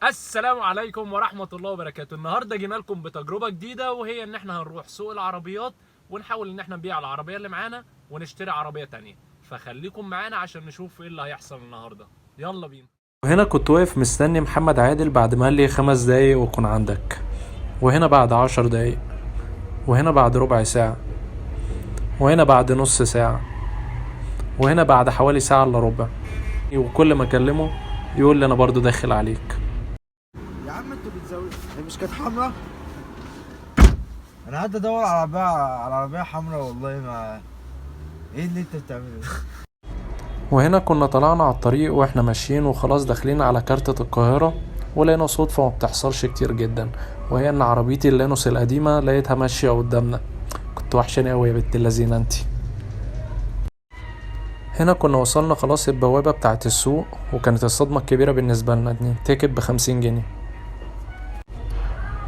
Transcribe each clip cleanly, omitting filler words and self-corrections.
السلام عليكم ورحمة الله وبركاته. النهاردة جينا لكم بتجربة جديدة، وهي ان احنا هنروح سوق العربيات ونحاول ان احنا نبيع العربية اللي معانا ونشتري عربية تانية. فخليكم معانا عشان نشوف ايه اللي هيحصل النهاردة. يلا بينا. وهنا كنت واقف مستني محمد عادل بعد ما قال لي 5 دقايق وكون عندك، وهنا بعد 10 دقايق، وهنا بعد ربع ساعة، وهنا بعد نص ساعة، وهنا بعد حوالي ساعة الا ربع. وكل ما اكلمه يقول لي انا برضو داخل عليك. يا عم انتوا بتزودوا، هي مش كانت حمرا؟ انا قاعد ادور على عربية، على عربية حمرا، والله ما ايه اللي انت بتعمله ده؟ وهنا كنا طلعنا على الطريق واحنا ماشيين وخلاص داخلين على كارتة القاهرة، ولقينا صدفة ما بتحصلش كتير جدا، وهي ان عربيتي اللانوس القديمة لقيتها ماشية قدامنا. كنت وحشاني قوي يا بنت اللذينة انتي. هنا كنا وصلنا خلاص البوابة بتاعة السوق، وكانت الصدمة الكبيرة بالنسبة لنا ان ال ticket ب50 جنيه.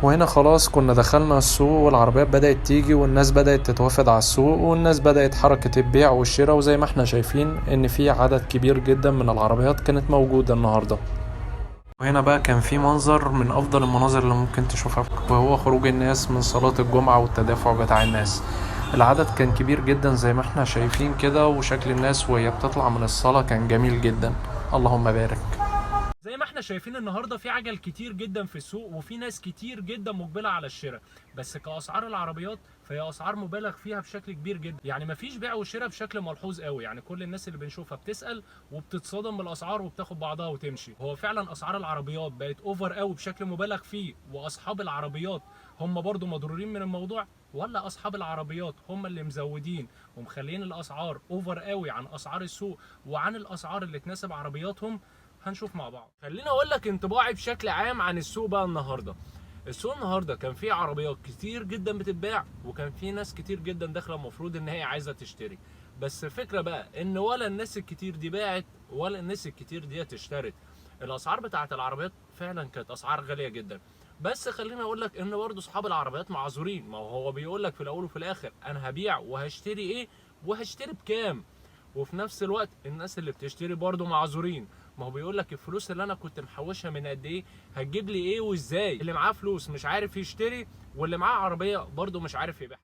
وهنا خلاص كنا دخلنا السوق، والعربيات بدأت تيجي، والناس بدأت تتوافد على السوق، والناس بدأت حركة البيع والشراء. وزي ما احنا شايفين ان في عدد كبير جدا من العربيات كانت موجودة النهاردة. وهنا بقى كان في منظر من افضل المناظر اللي ممكن تشوفها، وهو خروج الناس من صلاة الجمعة والتدافع بتاع الناس. العدد كان كبير جدا زي ما احنا شايفين كده، وشكل الناس وهي بتطلع من الصلاة كان جميل جدا، اللهم بارك. زي ما احنا شايفين النهارده في عجل كتير جدا في السوق، وفي ناس كتير جدا مقبله على الشراء، بس كاسعار العربيات فهي اسعار مبالغ فيها بشكل كبير جدا. يعني مفيش بيع وشراء بشكل ملحوظ قوي، يعني كل الناس اللي بنشوفها بتسال وبتتصدم بالاسعار وبتاخد بعضها وتمشي. هو فعلا اسعار العربيات بقت over قوي بشكل مبالغ فيه، واصحاب العربيات هم برضو مضرورين من الموضوع، ولا اصحاب العربيات هم اللي مزودين ومخلين الاسعار over قوي عن اسعار السوق وعن الاسعار اللي تناسب عربياتهم؟ هنشوف مع بعض. خليني اقول لك انطباعي بشكل عام عن السوق بقى النهارده. السوق النهارده كان فيه عربيات كتير جدا بتتباع، وكان فيه ناس كتير جدا داخله المفروض ان هي عايزه تشتري، بس الفكرة بقى ان ولا الناس الكتير دي باعت ولا الناس الكتير دي اشترت. الاسعار بتاعت العربيات فعلا كانت اسعار غالية جدا، بس خليني اقول لك ان برضه اصحاب العربيات معذورين. ما هو بيقول لك في الاول وفي الاخر انا هبيع وهشتري ايه وهشتري بكام، وفي نفس الوقت الناس اللي بتشتري برضه معذورين. ما هو بيقول لك الفلوس اللي انا كنت محوشها من قد ايه هتجيب لي ايه وازاي. اللي معاه فلوس مش عارف يشتري، واللي معاه عربية برضه مش عارف يبيعها.